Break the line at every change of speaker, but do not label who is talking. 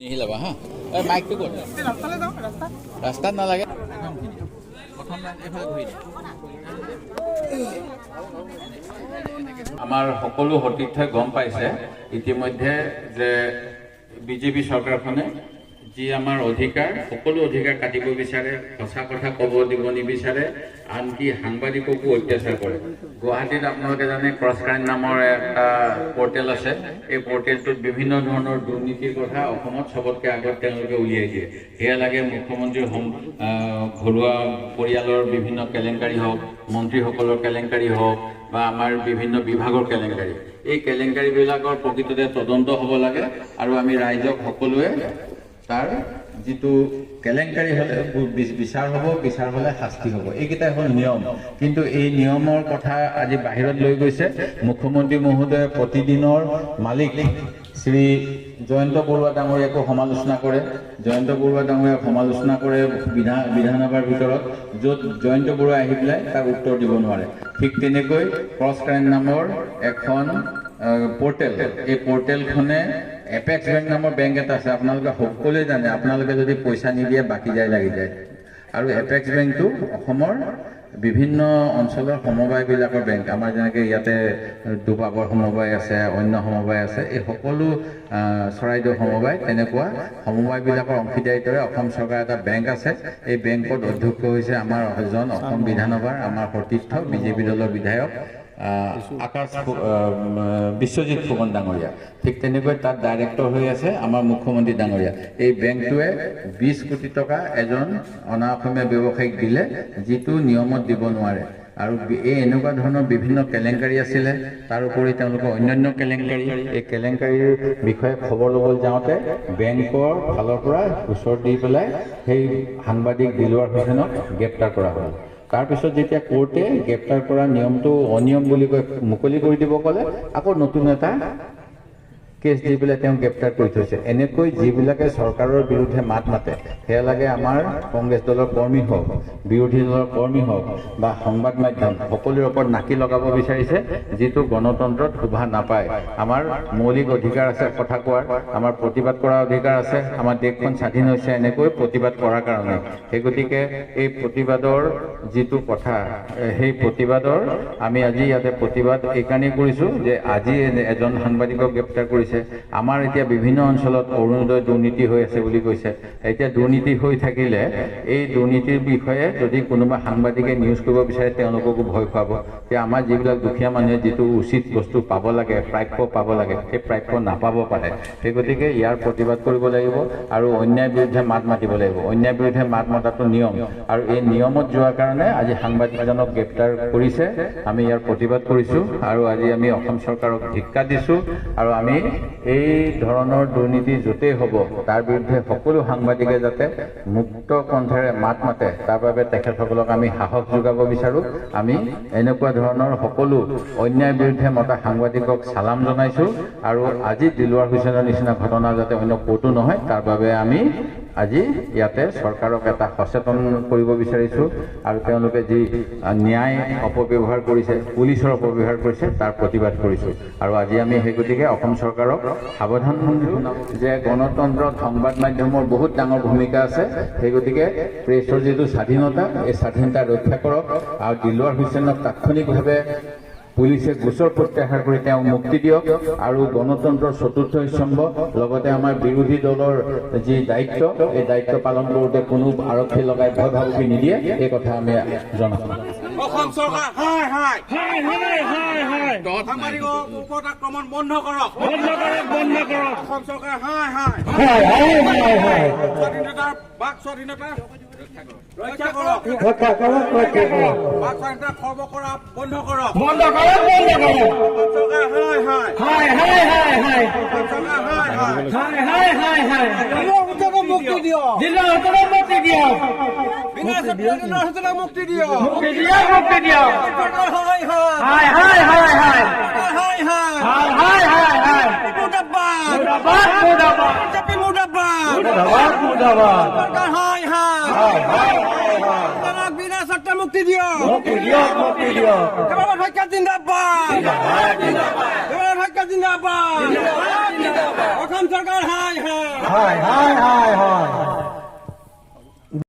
নিহিলাবা হা। এই মাইকটো ক'ত?
ৰাস্তালৈ যাওঁ, ৰাস্তাত।
ৰাস্তাত নালাগে। প্ৰথম লাইন এইফালে ঘূৰি দে। আমাৰ সকলো সতীৰ্থই গম পাইছে ইতিমধ্যে যে বিজেপি চৰকাৰখনে যি আমাৰ অধিকাৰ, সকলো অধিকাৰ কাটিব বিচাৰে, সঁচা কথা ক'ব দিব নিবিচাৰে, আনকি সাংবাদিককো অত্যাচাৰ কৰে। গুৱাহাটীত আপোনালোকে জানে ক্ৰছ কাৰেণ্ট নামৰ এটা পৰ্টেল আছে। এই পৰ্টেলটোত বিভিন্ন ধৰণৰ দুৰ্নীতিৰ কথা অসমত চবতকৈ আগত তেওঁলোকে উলিয়াই দিয়ে। সেয়া লাগে মুখ্যমন্ত্ৰীৰ ঘৰুৱা পৰিয়ালৰ বিভিন্ন কেলেংকাৰী হওক, মন্ত্ৰীসকলৰ কেলেংকাৰী হওক বা আমাৰ বিভিন্ন বিভাগৰ কেলেংকাৰী, এই কেলেংকাৰীবিলাকৰ প্ৰকৃততে তদন্ত হ'ব লাগে আৰু আমি ৰাইজক সকলোৱে তাৰ যিটো কেলেংকাৰী হ'লে বিচাৰ হ'ব, বিচাৰ হ'লে শাস্তি হ'ব, এইকেইটাই হ'ল নিয়ম। কিন্তু এই নিয়মৰ কথা আজি বাহিৰত লৈ গৈছে। মুখ্যমন্ত্ৰী মহোদয়ে প্ৰতিদিনৰ মালিক শ্ৰী জয়ন্ত বৰুৱা ডাঙৰীয়াকো সমালোচনা কৰে। জয়ন্ত বৰুৱা ডাঙৰীয়াক সমালোচনা কৰে বিধানসভাৰ ভিতৰত, য'ত জয়ন্ত বৰুৱাই আহি পেলাই তাক উত্তৰ দিব নোৱাৰে। ঠিক তেনেকৈ ক্ৰছ কাৰেণ্ট নামৰ এখন পৰ্টেল, এই পৰ্টেলখনে এপেক্স বেংক নামৰ বেংক এটা আছে, আপোনালোকে সকলোৱে জানে, আপোনালোকে যদি পইচা নিদিয়ে বাকী যায় লাগি যায়। আৰু এপেক্স বেংকটো অসমৰ বিভিন্ন অঞ্চলৰ সমবায়বিলাকৰ বেংক। আমাৰ যেনেকৈ ইয়াতে দুপাবৰ সমবায় আছে, অন্য সমবায় আছে, এই সকলো চৰাইদেউ সমবায়, তেনেকুৱা সমবায়বিলাকৰ অংশীদাৰিত্বৰে অসম চৰকাৰৰ এটা বেংক আছে। এই বেংকত অধ্যক্ষ হৈছে আমাৰ এজন অসম বিধানসভাৰ আমাৰ সতীৰ্থ বিজেপি দলৰ বিধায়ক আকাশ বিশ্বজিৎ ফুকন ডাঙৰীয়া। ঠিক তেনেকৈ তাত ডাইৰেক্টৰ হৈ আছে আমাৰ মুখ্যমন্ত্ৰী ডাঙৰীয়া। এই বেংকটোৱে 20 কোটি টকা এজন অনা অসমীয়া ব্যৱসায়ীক দিলে, যিটো নিয়মত দিব নোৱাৰে। আৰু এই এনেকুৱা ধৰণৰ বিভিন্ন কেলেংকাৰী আছিলে, তাৰোপৰি তেওঁলোকৰ অন্যান্য কেলেংকাৰী। এই কেলেংকাৰীৰ বিষয়ে খবৰ ল'বলৈ যাওঁতে বেংকৰ ফালৰ পৰা গোচৰ দি পেলাই সেই সাংবাদিক দিলৱাৰ হুছেইনক গ্ৰেপ্তাৰ কৰা হ'ল। তাৰপিছত যেতিয়া কোৰ্টে গ্ৰেপ্তাৰ কৰা নিয়মটো অনিয়ম বুলি কৈ মুকলি কৰি দিব ক'লে, আকৌ নতুন এটা কেছ দি পেলাই তেওঁক গ্ৰেপ্তাৰ কৰি থৈছে। এনেকৈ যিবিলাকে চৰকাৰৰ বিৰুদ্ধে মাত মাতে, সেয়া লাগে আমাৰ কংগ্ৰেছ দলৰ কৰ্মী হওক, বিৰোধী দলৰ কৰ্মী হওক বা সংবাদ মাধ্যম, সকলোৰে ওপৰত নাকি লগাব বিচাৰিছে, যিটো গণতন্ত্ৰত শোভা নাপায়। আমাৰ মৌলিক অধিকাৰ আছে কথা কোৱাৰ, আমাৰ প্ৰতিবাদ কৰাৰ অধিকাৰ আছে। আমাৰ দেশখন স্বাধীন হৈছে এনেকৈ প্ৰতিবাদ কৰাৰ কাৰণে। সেই গতিকে এই প্ৰতিবাদৰ যিটো কথা, সেই প্ৰতিবাদৰ আমি আজি ইয়াতে প্ৰতিবাদ এইকাৰণেই কৰিছোঁ যে আজি এজন সাংবাদিকক গ্ৰেপ্তাৰ কৰিছে। আমাৰ এতিয়া বিভিন্ন অঞ্চলত অৰুণোদয় দুৰ্নীতি হৈ আছে বুলি কৈছে। এতিয়া দুৰ্নীতি হৈ থাকিলে এই দুৰ্নীতিৰ বিষয়ে যদি কোনোবা সাংবাদিকে নিউজ কৰিব বিচাৰে, তেওঁলোককো ভয় খুৱাব। এতিয়া আমাৰ যিবিলাক দুখীয়া মানুহে যিটো উচিত বস্তু পাব লাগে, প্ৰাপ্য পাব লাগে, সেই প্ৰাপ্য নাপাব পাৰে। সেই গতিকে ইয়াৰ প্ৰতিবাদ কৰিব লাগিব আৰু অন্যায়ৰ বিৰুদ্ধে মাত মাতিব লাগিব। অন্যায়ৰ বিৰুদ্ধে মাত মতাটো নিয়ম, আৰু এই নিয়মত যোৱাৰ কাৰণে আজি সাংবাদিকজনক গ্ৰেপ্তাৰ কৰিছে। আমি ইয়াৰ প্ৰতিবাদ কৰিছোঁ আৰু আজি আমি অসম চৰকাৰক ধিক্কাৰ দিছোঁ। আৰু আমি এই ধৰণৰ দুৰ্নীতি য'তেই হ'ব, তাৰ বিৰুদ্ধে সকলো সাংবাদিকে যাতে মুক্ত কণ্ঠেৰে মাত মাতে, তাৰ বাবে তেখেতসকলক আমি সাহস যোগাব বিচাৰোঁ। আমি এনেকুৱা ধৰণৰ সকলো অন্যায়ৰ বিৰুদ্ধে মতা সাংবাদিকক চালাম জনাইছোঁ। আৰু আজি দিলৱাৰ হুছেইনৰ নিচিনা ঘটনা যাতে অন্য ক'তো নহয়, তাৰ বাবে আমি আজি ইয়াতে চৰকাৰক এটা সচেতন কৰিব বিচাৰিছোঁ। আৰু তেওঁলোকে যি ন্যায় অপব্যৱহাৰ কৰিছে, পুলিচৰ অপব্যৱহাৰ কৰিছে, তাৰ প্ৰতিবাদ কৰিছোঁ। আৰু আজি আমি সেই গতিকে অসম চৰকাৰক সাৱধান যে গণতন্ত্ৰত সংবাদ মাধ্যমৰ বহুত ডাঙৰ ভূমিকা আছে। সেই গতিকে প্ৰেছৰ যিটো স্বাধীনতা, এই স্বাধীনতা ৰক্ষা কৰক আৰু দিলৱাৰ হুছেইনক তাৎক্ষণিকভাৱে পুলিচে গোচৰ প্ৰত্যাহাৰ কৰি তেওঁক মুক্তি দিয়ক। আৰু গণতন্ত্ৰৰ চতুৰ্থ স্তম্ভ, লগতে আমাৰ বিৰোধী দলৰ যি দায়িত্ব, এই দায়িত্ব পালন কৰোঁতে কোনো আৰক্ষী লগাই ভয় ভাবুকি নিদিয়ে, এই কথা আমি জনাওঁ।
অসম চৰকাৰ হায় হায় হায় হায় হায় হায়! সাংবাদিকৰ ওপৰত আক্ৰমণ বন্ধ কৰক, বন্ধ কৰক, বন্ধ কৰক! অসম চৰকাৰ হায় হায় হায় হায়! স্বাধীনতাৰ বাক স্বাধীনতা ৰক্ষা কৰক,
ৰক্ষা কৰক, ৰক্ষা কৰক!
বাক স্বাধীনতা খৰ্ব কৰা বন্ধ কৰক,
বন্ধ কৰক, বন্ধ কৰক!
অসম চৰকাৰ হায় হায়
হায় হায় হায় হায়!
অসম চৰকাৰ হায় হায়
হায় হায় হায় হায়!
মুক্তি দিয়ক,
জিলা মুক্তি দিয়ক,
বিনা চৰ্তে মুক্তি দিয়ক,
মুক্তি দিয়ক, মুক্তি দিয়ক!
চৰকাৰ হায় হায়
হায় হায় হায় হায়!
হায় হায়
হায় হায় হায় হায়!
মুৰ্দাবাদ,
মুৰ্দাবাদ, মুৰ্দাবাদ!
বিজেপি মুৰ্দাবাদ,
মুৰ্দাবাদ, মুৰ্দাবাদ!
চৰকাৰ হায় হায়! আমাক বিনা চৰ্তে মুক্তি দিয়ক,
মুক্তি দিয়ক, মুক্তি দিয়ক!
দেৱাল শইকীয়া জিন্দাবাদ, দেৱাল শইকীয়া জিন্দাবাদ। অসম চৰকাৰ হায় হায়।
হায় হায় হায় হায়।